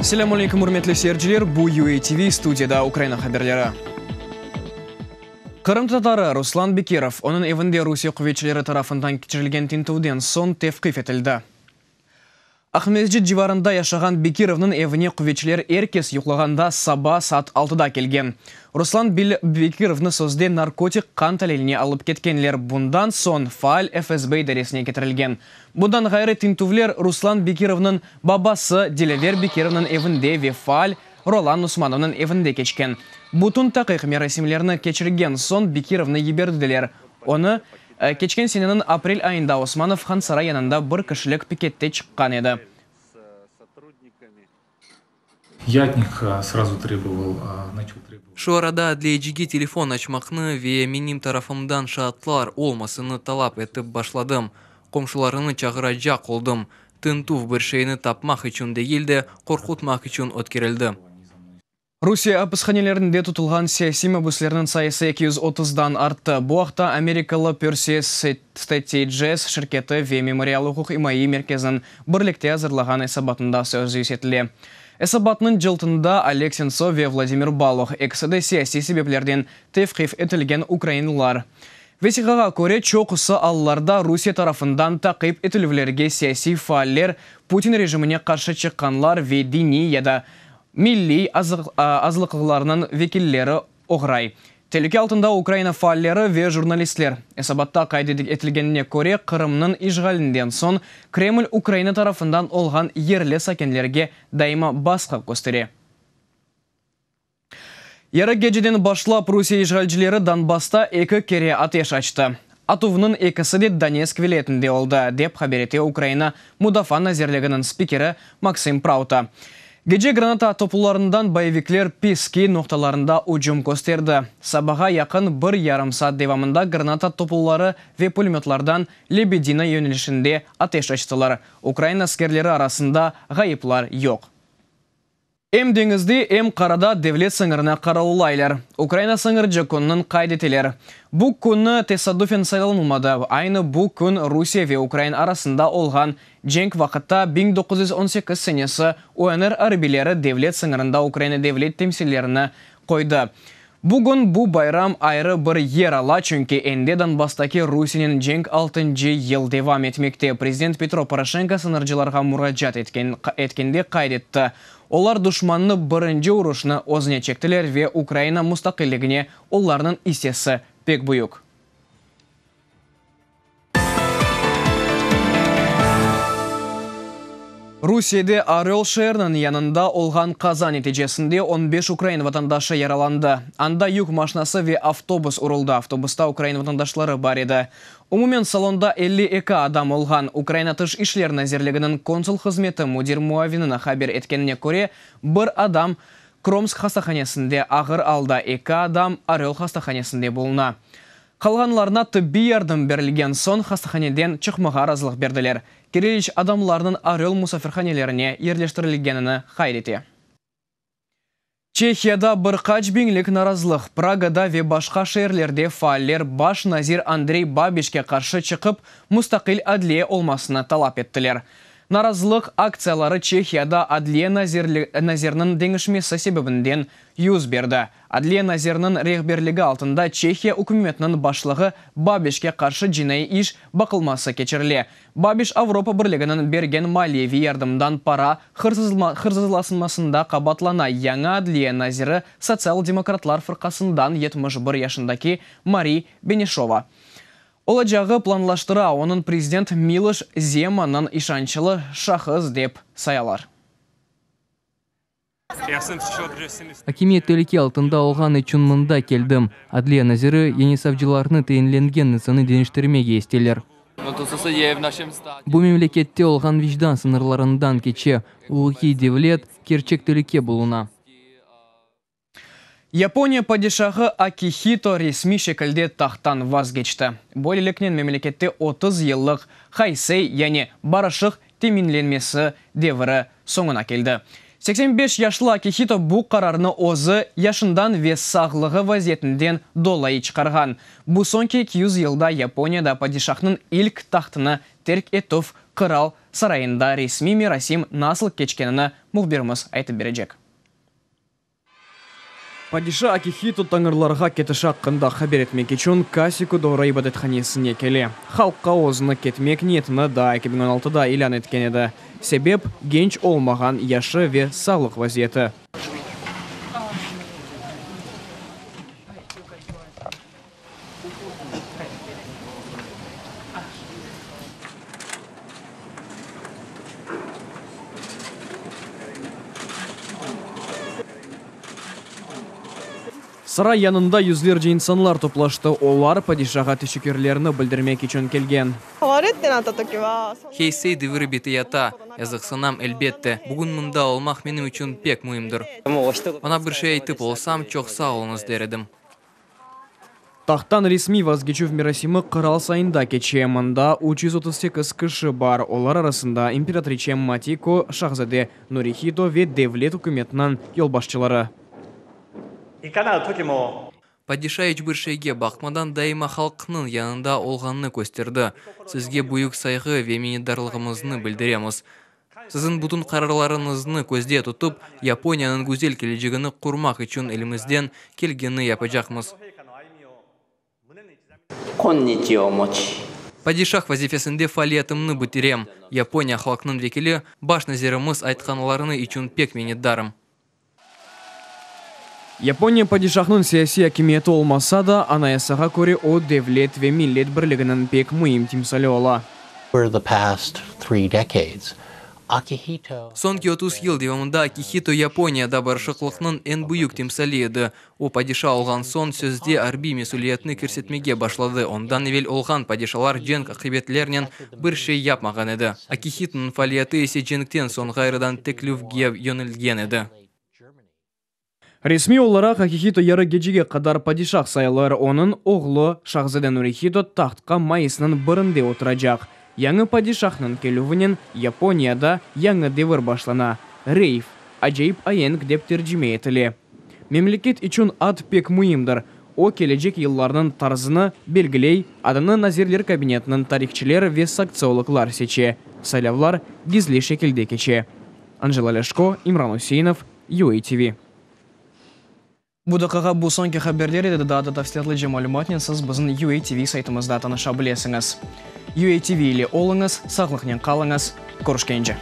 Selâm aleyküm, ürmetli seyirciler! Bu UATV, studiyada Ukraina haberleri. Qırımtatarı Ruslan Bekirov, onıñ evinde Rusiye quvetçileri tarafından keçirilgen tintüvden soñ tevqif etildi. Aqmescit civarında yaşağan Bekirovnıñ evine quvetçiler er kes yuqlağanda saba saat altıda kelgen. Ruslan Bekirovnı sözde narkotik qan taliline alıp ketkenler, bundan soñ faal FSB idaresine ketirilgen. Bundan ğayrı tintüvler Ruslan Bekirovnıñ babası Dilâver Bekirovnıñ evinde ve faal Rolan Usmanovnıñ evinde keçken. Bütün taqiq merasimlerini keçirgen soñ Bekirovnı yiberdiler. Onı, keçken seneniñ aprel ayında Osmanov Hansaray yanında bir kişilik pikette çıqqan edi. Şu arada adliyecige telefon açmaqnı ve menim tarafımdan şaatlar olmasını talap etip başladım. Qomşularını çağıracaq oldım. Tintüv bir şeyni tapmaq içün degil de, qorqutmaq içün ötkerildi. Rusiye apishanelerinde tutulğan siyasiy mabüslerniñ sayısı 230-dan arttı. Bu aqta amerikalı Perseus Strategies şirketi ve Memorial uquq-imaye merkeziniñ birlikte azırlağan esabatında söz yürsetile. Esabatnıñ cıltında Oleg Sentsov ve Vladimir Baluh, ekisi de siyasiy sebeplerden tevqif etilgen ukrainlılar. Vesiqağa köre, çoqusı allarda Rusiye tarafından taqip etilüvlerge siyasiy faaller, Putin rejimine qarşı çıqqanlar ve diniy ya da milliy azlıqlarnıñ vekilleri oğray. Telüke altında Ukraina faalleri ve jurnalistler. Esabatta qayd etilgenine köre, Qırımnıñ işğalinden soñ Kreml Ukraina tarafından olğan yerli sakinlerge daima basqı köstere. Yarı geceden başlap Rusiye işğalcileri Donbassta eki kere ateş açtı. Atuvnıñ ekisi de Donetsk vilâyetinde oldı, dep haber ete Ukraina Mudafaa nazirliginiñ spikeri Maksım Prauta. Gece granata toplularından boyevikler Piski noqtalarında ücüm kösterdi. Sabağa yaqın bir yarım saat devamında granata topluları ve pulemötlardan Lebedino yönelişinde ateş açtılar. Ukraina askerleri arasında ğayıplar yoq. Em deñizde, em qarada devlet sıñırını qaraullaylar. Ukraina sıñırcı kününiñ qayd eteler. Bu künni tesaddufen saylanılmadı. Aynı bu kün Rusiye ve Ukraina arasında olğan cenk vaqıtta 1918 senesi UNR arbiyleri devlet sıñırında Ukraina devlet temsillerini qoydı. Bugün bu bayram ayrı bir yer ala, çünki endi Donbasstaki Rusiyenen cenk altıncı yıl devam etmekte, prezident Petro Poroşenko sıñırcılarğa muracaat etkende qayd etti. Olar duşmannı birinci uruşnı özüne çektiler ve Ukraina mustaqilligine olarnıñ issesi pek büyük. Rusiyede Oröl şeeriniñ yanında olğan qaza neticesinde on beş ukrain vatandaşı yaralandı. Anda yük maşinası ve avtobus uruldı, avtobusta ukrain vatandaşları bar edi. Umumen salonda 52 adam olğan. Ukraina Tış işler nazirliginiñ konsul hızmeti müdir muavinini haber etkenine köre, bir adam Kromsk hastahanesinde ağır alda, eki adam Oröl hastahanesinde buluna. Qalğanlarına tıbbiy yardım berilgen soñ hastahaneden çıqmağa razılıq berdiler. Kiriliç adamlarnıñ Oröl musafirhanelerine yerleştirilgenini qayd ete. Çehiyada bir qaç biñlik narazılıq, Pragada ve başqa şeerlerde faaller baş nazir Andrey Babişke qarşı çıqıp, mustaqil adliye olmasını talap ettiler. Narazılıq aktsiyaları Çehiyada adliye naziriniñ deñişmesi sebebinden yüz berdi. Adliye naziriniñ rehberligi altında Çehiya ükümetiniñ başlığı Babişke qarşı cinaiy iş baqılması keçirile. Babiş Avropa Birliginiñ bergen maliyeviy yardımından para hırsızlasmasında qabaatlana, yañı adliye naziri Sotsial-demokratlar fırqasından 71 yaşındaki Mari Beneşova olacağı planlaştıra, onıñ prezident Miloş Zemannıñ işançlı şahıs dep sayalar. Akimiyet telüke altında olğan içün mında keldim. Adliye naziri yañı savcılarnı tayinlengen insannı deñiştirmege isteyler. Bu memlekette olğan vicdan sıñırlarından keçe, uquqiy devlet kerçek telüke buluna. Yaponiya padişahı Akihito resmiy şekilde tahttan vazgeçti. Böyleliknen memlekette 30 yıllıq Haysey, yani barışıq teminlenmesi deviri soñuna keldi. 85 yaşlı Akihito bu qararnı özü yaşından ve sağlığı vaziyetinden dolayı çıqarğan. Bu soñki 200 yılda Yaponiyada padişahnıñ ilk tahtını terk etüv qıral. Sarayında resmiy merasim nasıl keçkenini mühbirimiz aytıp berecek. Padişa Akihito tañrılarğa ketişi aqqında haber etmek içün Kasiku-Doro ibadethanesine kele. Halqqa özüni ketmek niyetini daa 2016da ilân etken edi. Sebep, genç olmağan yaşı ve sağlıq vaziyeti. Saray yanında yüzlerce insanlar toplaştı, olar padişağa teşekkürlerini bildirmek içün kelgen. Heysey deviri biteyata, yazıqsınam, elbette. Bugün mında olmaq menim içün pek müimdir. Oña bir şey aytıp olsam, çoq sağ oluñız der edim. Tahttan resmiy vazgeçüv merasimi Qıral sayında keçe, mında 338 kişi bar, olar arasında imperatriçe Matiko, şahzade Norihito ve devlet ükümetiniñ yolbaşçıları. Padişa iç bir şeyge baqmadan daima halqnıñ yanında olğanını kösterdi. Sizge büyük sayğı ve minnetdarlığımıznı bildiremiz. Siziñ bütün qararlarıñıznı közde tutıp, Yaponiyanıñ güzel kelecegini qurmaq içün elimizden kelgenini yapacaqmız. Padişah vazifesinde faaliyetimni bitirem. Yaponiya halqınıñ vekili, baş nazirimiz aytqanlarını içün pek minnetdarım. Yaponiya padişahnıñ siyasiy akimiyeti olmasa da, anayasağa köre o, devlet ve millet birliginiñ pek müim timsali ola. Soñki 30 yıl devamında Akihito Yaponiyada barışıqlıqnıñ eñ büyük timsali edi. O, padişa olğan soñ, sözde arbiy mesüliyetni kirsetmege başladı, ondan evel olğan padişalar cenk aqibetlernen bir şey yapmağan edi. Akihitonıñ faaliyeti ise cenkten soñ ğayrıdan tiklüvge yönelgen edi. Resmiy olaraq Akihito yarı gecege qadar padişah sayılır, onıñ oğlu şahzade Norihito tahtqa mayısnıñ birinde oturacaq. Yañı padişahnıñ kelüvinen Yaponiyada yañı devir başlana, Reyv, acayip aenk dep tercime etile. Memleket içün ad pek müimdir, o, kelecek yıllarnıñ tarzını belgiley, adını Nazirler Kabinetiniñ tarihçiler ve sotsiologlar seçe, saylavlar gizli şekilde keçe. Anjela Lâşko, İmran Üseinov, UATV. Bu daqqağa bu soñki haberler edi, daa da tafsilâtlıca malümatnen siz bizim UATV saytımızda tanışa bilesiñiz. UATV ile oluñız, sağlıqnen qalıñız, körüşkence!